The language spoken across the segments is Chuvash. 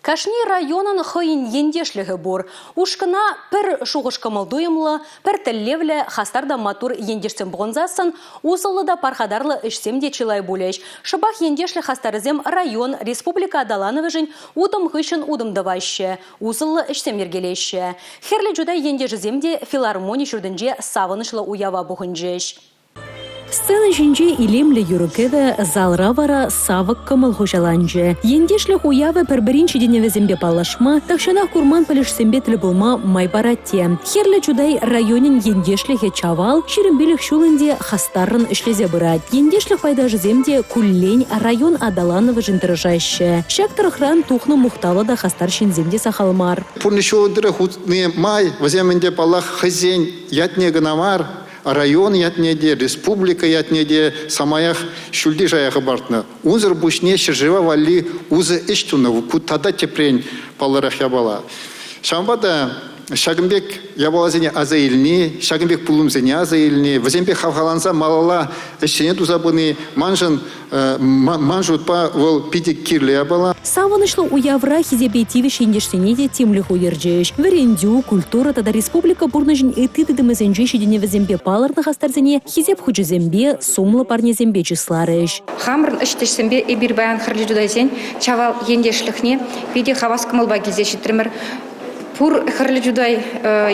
Кашни районӑн хӑйӗн ентешлӗхӗ пур. Ушкӑна пӗр шухӑш-кӑмӑл-туйӑмлӑ, пӗр тӗллевлӗ, хастар та маттур ентешсем пухӑнсассӑн усӑллӑ та пархатарлӑ ӗҫсем те чылай пулӗҫ. Шӑпах ентешлӗх хастарӗсем район, республика аталанӑвӗшӗн утӑм хыҫҫӑн утӑм тӑваҫҫӗ, усӑллӑ ӗҫсем йӗркелеҫҫӗ. Хӗрлӗ Чутай ентешӗсем те филармони ҫуртӗнче савӑнӑҫлӑ уява пухӑнчӗҫ. Сцена ҫинче илемлӗ юрӑ-кӗвӗ, залра вара савӑк кӑмӑл хуҫаланчӗ. Ентешлӗх уявӗ пӗр-пӗрин ҫитӗнӗвӗсемпе паллашма, тахҫанах курман пӗлӗшсемпе тӗл пулма май парать те. Хӗрлӗ Чутай районӗн ентешлӗхӗ Чавал 25 ҫул ӗнтӗ хастаррӑн ӗҫлесе пырать. Ентешлӗх пайташӗсем те куллен район аталанӑвӗшӗн тӑрӑшаҫҫӗ. Ҫак тӑрӑхран тухнӑ мухтавлӑ та хастар ҫынсем те сахал мар. Пурнӑҫ ҫулӗ утни май вӗсем ӗнтӗ, паллах, хӑйсен ятне кӑна мар, район ятне те, республика ятне те самаях ҫӳлти шая хӑпартнӑ. Унсӑр пуҫне ҫӗршыва валли усӑ ӗҫ тунӑ. Ку тата тӗпрен паллӑрах япала. Ҫавӑнпа та ҫакӑн пек япаласене аса илни, ҫакӑн пек пулӑмсене аса илни, вӗсемпе хавхаланса малалла ӗҫсене туса пыни маншӑн Ман шутпа, вӑл питӗ кирлӗ япала. Савӑнӑҫлӑ уявра хисепе тивӗҫ ентешсене те тимлӗх уйӑрчӗҫ. Вӗрентӳ, культура тата республика пурнӑҫӗн ытти тытӑмӗсенче ҫитӗнӗвӗсемпе палӑрнӑ хастарсене Хисеп хучӗсемпе, сумлӑ парнесемпе чысларӗҫ. Хамӑрӑн ӗҫтешсемпе эпир паян Хӗрлӗ Чутайсен Чавал ентешлӗхне питӗ хавас кӑмӑлпа килсе ҫитрӗмӗр. Пур Хӗрлӗ Чутай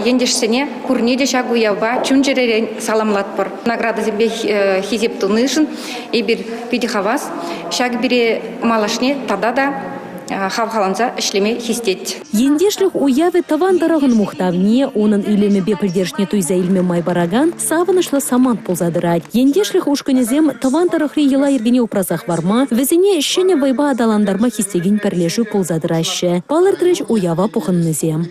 ентешсене пурне те ҫак уявпа чун-чӗререн саламлатпӑр. Наградӑсемпе хисеп тунишӗн эпир питӗ хавас. Ҫак пире малашне тата та хавхаланса ӗҫлеме хистет. Ентешлӗх уявӗ тӑван тӑрӑхӑн мухтавне, унӑн илемӗпе пӗлтерӗшне туйса илме май паракан савӑнӑҫлӑ самант пулса тӑрать. Ентешлӗх ушкӑнӗсем тӑван тӑрӑхри йӑла-йӗркене упраса хӑварма, вӗсене ҫӗнӗ вӑйпа аталантарма хистекен пӗрлешӳ пулса тӑраҫҫӗ, палӑртрӗҫ уява пухӑннисем.